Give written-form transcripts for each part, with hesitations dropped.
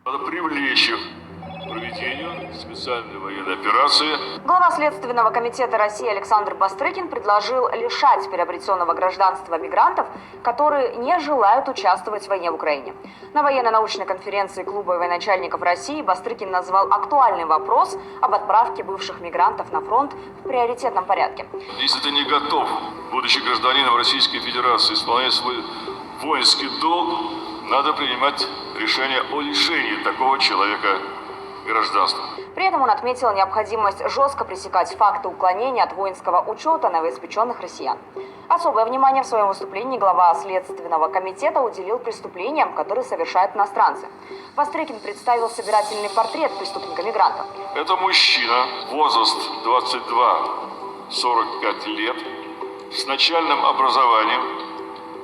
Надо привлечь их к проведению специальной военной операции. Глава Следственного комитета России Александр Бастрыкин предложил лишать приобретенного гражданства мигрантов, которые не желают участвовать в войне в Украине. На военно-научной конференции Клуба военачальников России Бастрыкин назвал актуальный вопрос об отправке бывших мигрантов на фронт в приоритетном порядке. Если ты не готов, будучи гражданином Российской Федерации, исполнять свой воинский долг, надо принимать решение о лишении такого человека гражданства. При этом он отметил необходимость жестко пресекать факты уклонения от воинского учета новоиспеченных россиян. Особое внимание в своем выступлении глава Следственного комитета уделил преступлениям, которые совершают иностранцы. Бастрыкин представил собирательный портрет преступника-мигранта. Это мужчина, возраст 22-45 лет, с начальным образованием,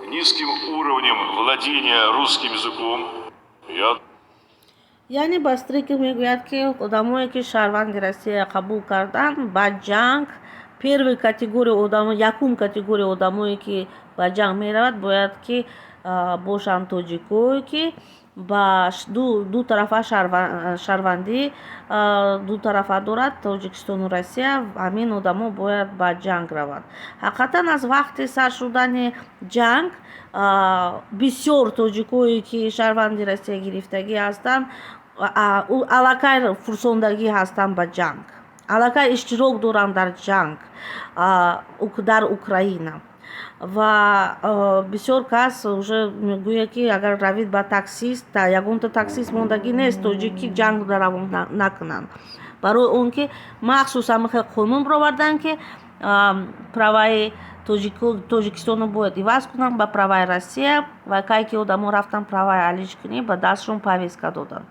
низким уровнем владения русским языком. Я Яъне Бастрыкин мегӯяд, ки одамое, ки шаҳрванди Россия қабул карданд, ба ҷанг первый категория одамо, якум категория одамое, ки ба ҷанг меравад, бояд ки бошанд тоҷикое, ки ба ду тарафа шаҳрвандӣ дутарафа дорад, Тоҷикистону Россия. Ҳамин одамо бояд ба ҷанг раванд. Ҳақиқатан, аз вақти сар шудани ҷанг бисёр тоҷикое, ки шаҳрванди Россия гирифтагӣ ҳастанд, аллакай фурсондагӣ ҳастанд ба ҷанг, аллакай иштирок доранд дар ҷанг дар Украина. Ва бисёр кас уже мегӯяд, ки агар равид ба таксист, ягонта таксист мондагӣ нест тоҷик, ки ҷанг равон накунанд, барои он ки махсус ҳамин қонун бироварданд, ки праваи Тоҷикистоно бояд иваз кунанд ба праваи Россия. Ва кай ки одамо рафтан праваи алиш кунӣ, ба дастшон повестка доданд.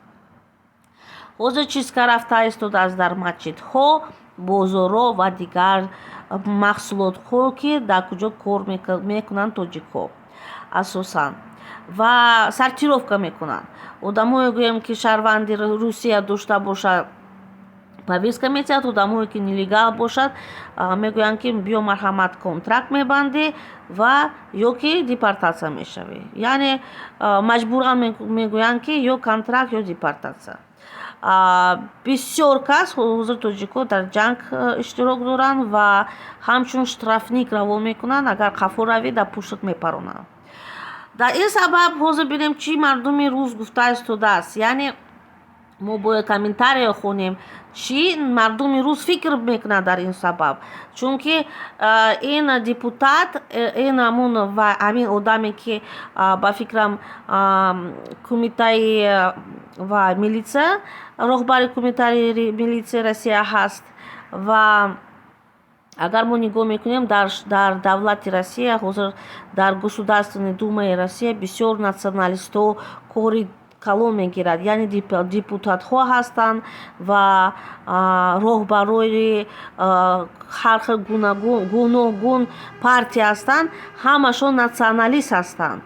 Ҳозир чистка рафта истодааст дар масҷидҳо, бозорҳо ва дигар маҳсулотҳо, ки дар куҷо кор мекунанд тоҷикҳо асосан ва сортировка мекунанд. Одамое, гӯем, ки шаҳрванди Русия дошта бошад, повестка метиҳад. Одамое, ки нелегал бошад, мегӯянд, ки биё, марҳамат, контракт мебандӣ ва ё ки депортатсия мешавӣ. Яъне маҷбуран мегӯянд, ки ё контракт, ё депортатсия. Бисёр кас ҳозир тоҷикҳо дар ҷанг иштирок доранд ва ҳамчун штрафник равон мекунанд. Агар қафо равӣ, дар пуштат мепаронанд. Дар ин сабаб ҳозир бинем, чӣ мардуми рус гуфта истодааст. Яъне мо бояд комментария хонем, чӣ мардуми рус фикр мекунад дар ин сабаб, чунки ин депутат, ин ҳамун ва ҳамин одаме, ки ба фикрам, кумитаи ва милитсия, роҳбари кумитаи милитсияи Россия ҳаст. Ва агар мо нигоҳ мекунем, дар давлати Россия ҳозир, дар Государственной Думаи Россия бисёр националистҳо кори калон мегирад, яъне депутатҳо ҳастанд ва роҳбарои ҳар хел гуногун партия ҳастанд. Ҳамашон националист ҳастанд,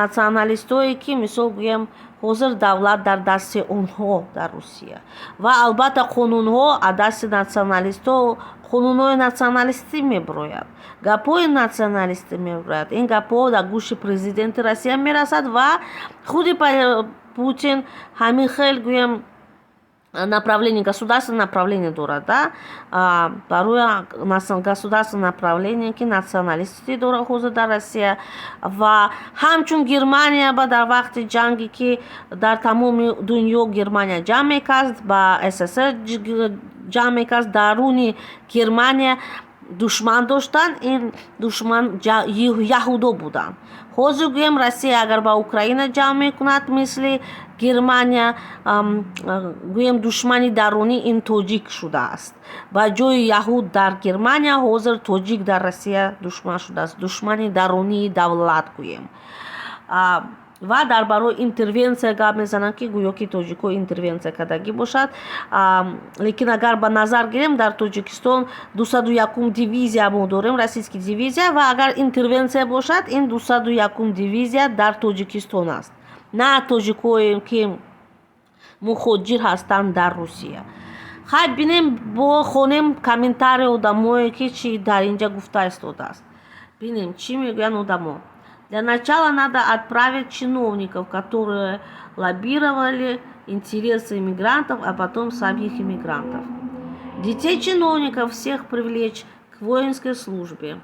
националистое, ки, мисол гӯем, ҳозир давлат дар дасти онҳо дар Русия. Ва албатта, қонунҳо аз дасти националистҳо, қонунҳои националистӣ мебирояд, гапҳои националистӣ мебирояд. Ин гапҳо дар гӯши президенти Россия мерасад ва худи Путин ҳамин хел, гӯем, направление, государственное направление дорад, да, барои государственное направление, ки националистӣ дорад ҳозир дар Россия. Ва ҳамчун Германия ба дар вақти ҷанге, ки дар тамоми дунё Германия ҷанг мекард, ба СССР ҷанг мекард, даруни Германия душман доштанд, ин душман яҳудо буданд. Ҳозир, гӯем, Россия агар ба Украина ҷанг мекунад, мисли Германия, гӯем, душмани дарунӣ ин тоҷик шудааст. Ба ҷои яҳуд дар Германия ҳозир тоҷик дар Россия душман шудааст, душмани дарунии давлат, гӯем. Ва дар барои интервенсия гап мезананд, ки гӯё ки тоҷикҳо интервенсия кардагӣ бошад. Лекин агар ба назар гирем, дар Тоҷикистон 201-ум дивизия мо дорем, российский дивизия. Ва агар интервенсия бошад, ин 201-ум дивизия дар Тоҷикистон аст, на тоҷикҳое, ки мухоҷир ҳастанд дар Русия. Хай, бинем, бо хонем комментарии одамое, ки чӣ дар инҷа гуфта истодааст. Бинем, чӣ мегӯянд одамо. Для начала надо отправить чиновников, которые лоббировали интересы иммигрантов, а потом самих иммигрантов. Детей чиновников всех привлечь к воинской службе.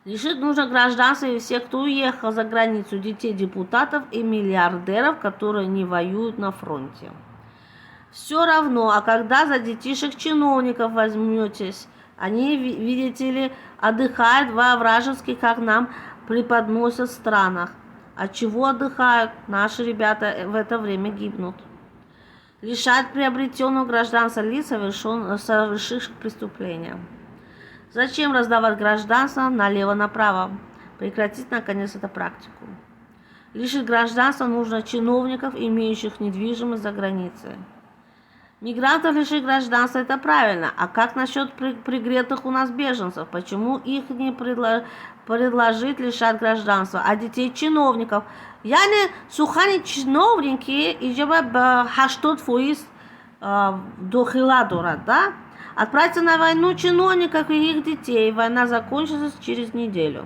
Лишить нужно гражданства и всех, кто уехал за границу, детей депутатов и миллиардеров, которые не воюют на фронте. Все равно, а когда за детишек чиновников возьметесь, они, видите ли, отдыхают во вражеских, как нам преподносят, странах. От чего отдыхают? Наши ребята в это время гибнут. Лишать приобретенного гражданства лиц, совершивших преступления. Зачем раздавать гражданство налево-направо? Прекратить, наконец, эту практику. Лишить гражданства нужно чиновников, имеющих недвижимость за границей. Мигрантов лишить гражданства – это правильно. А как насчет пригретых у нас беженцев? Почему их не предложить лишать гражданства? А детей чиновников? Яъне сухани чиновники иҷоба ба 80% дохила дорад, да? Отправьте на войну чиновников и их детей. Война закончится через неделю.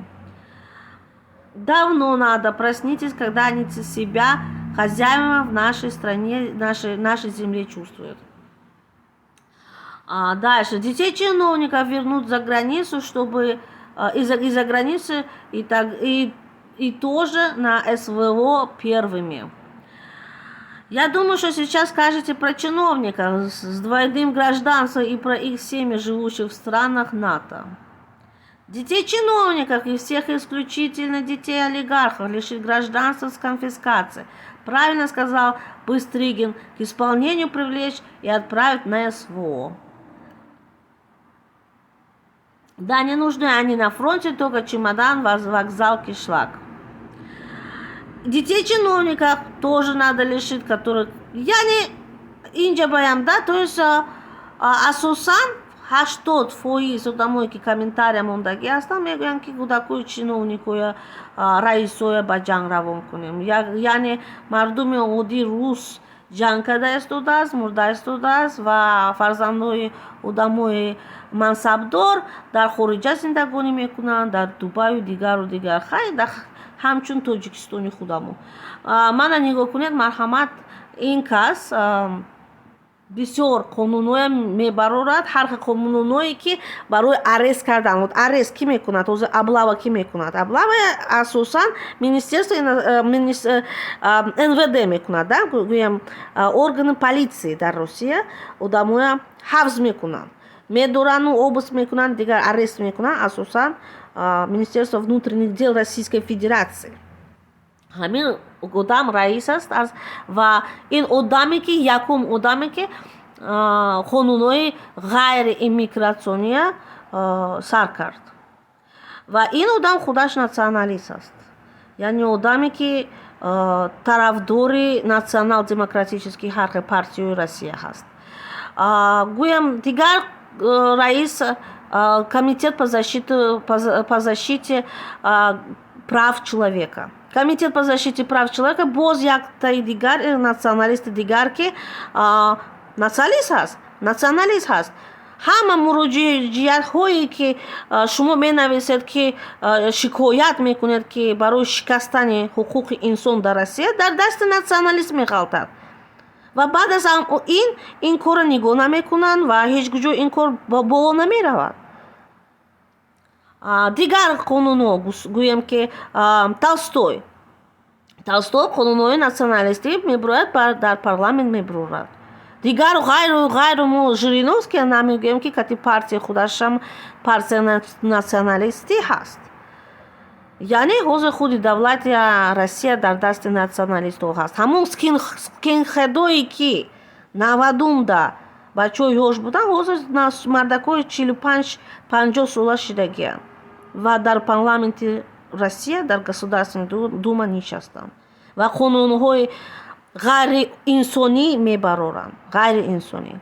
Давно надо. Проснитесь, когда они себя хозяевами в нашей стране, нашей земле чувствуют. А дальше. Детей чиновников вернут за границу, чтобы из-за границы и, так, и тоже на СВО первыми. Я думаю, что сейчас скажете про чиновников с двойным гражданством и про их семьи, живущих в странах НАТО. Детей чиновников и всех исключительно детей олигархов лишить гражданства с конфискацией. Правильно сказал Быстрыгин, к исполнению привлечь и отправить на СВО. Да, не нужны они на фронте, только чемодан, вокзал, кишлак. Детей чиновников тоже надо лишить, которых. Яъне инҷа баям, да, то есть асосан 80% одамое, ки комментария мондагӣ ҳастанд, мегӯянд, ки кӯдакои чиновникоя, раисоя ба ҷанг равон кунем. Яъне мардуми оддии рус ҷанг карда истодааст, мурда истодааст ва фарзандои одамои мансабдор дар хориҷа зиндагонӣ мекунанд, дар Дубаю дигару дигар. Хай, ҳамчун Тоҷикистони худамон. Мана нигоҳ кунед, марҳамат, ин кас бисёр қонунҳоя мебарорад, ҳар хел қонунҳое, ки барои арест кардан. Арест кӣ мекунад ҳозир? Облава кӣ мекунад? Облава асосан министерство МВД мекунад, да, гӯям, органы полиции дар Русия одамоя ҳабс мекунанд, медорану обыск мекунанд, дигар арест мекунанд. Асосан Министерство внутренних дел Российской Федерации. Ҳамин одам раис аст ва ин одаме, ки якум одаме, ки қонунҳои ғайрииммигратсиония сар кард, ва ин одам худаш националист аст, яъне одаме, ки тарафдори национал-демократический ҳар хел партияи Россия ҳаст. Гӯям, дигар раис комитет по защите прав человека. Комитет по защите прав человека боз яктаи дигар националисти дигар, ки националист ҳаст, националист ҳаст. Ҳама муроҷиатҳое, ки шумо менависед, ки шикоят мекунед, ки барои шикастани ҳуқуқи инсон дар Россия, дар дасти националист меғалтад ва баъд аз ин корро нигоҳ намекунанд ва ҳеҷ куҷо ин кор боло намеравад. Дигар қонунҳо, гӯем, ки Толстой қонунҳои националистӣ мебурояд, дар парламент мебурорад. Дигар ғайру ғайру. Мо Жириновский намегӯем, ки кати партияи худашам партия националистӣ ҳаст. Яъне ҳозир худи давлати Россия дар дасти националистҳо ҳаст. Ҳамон скинхедое, ки 90-умда бачаҳои ёш буданд, ҳозир мардакҳои 45, 50 сола шидагианд ва дар парламенти Россия, дар Государственный Дума нишастанд ва қонунҳои ғайриинсонӣ мебароранд, ғайриинсонӣ.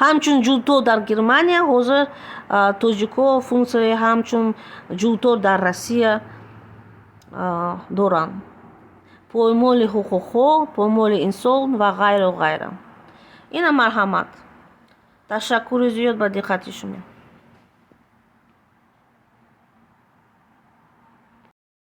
Ҳамчун ҷулто дар Германия, ҳозир тоҷикҳо функсияи ҳамчун ҷулто дар Россия доранд: поймоли ҳуқуқҳо, поймоли инсон ва ғайру ғайра. Ина, марҳамат, ташаккури зиёд ба диққати шумо.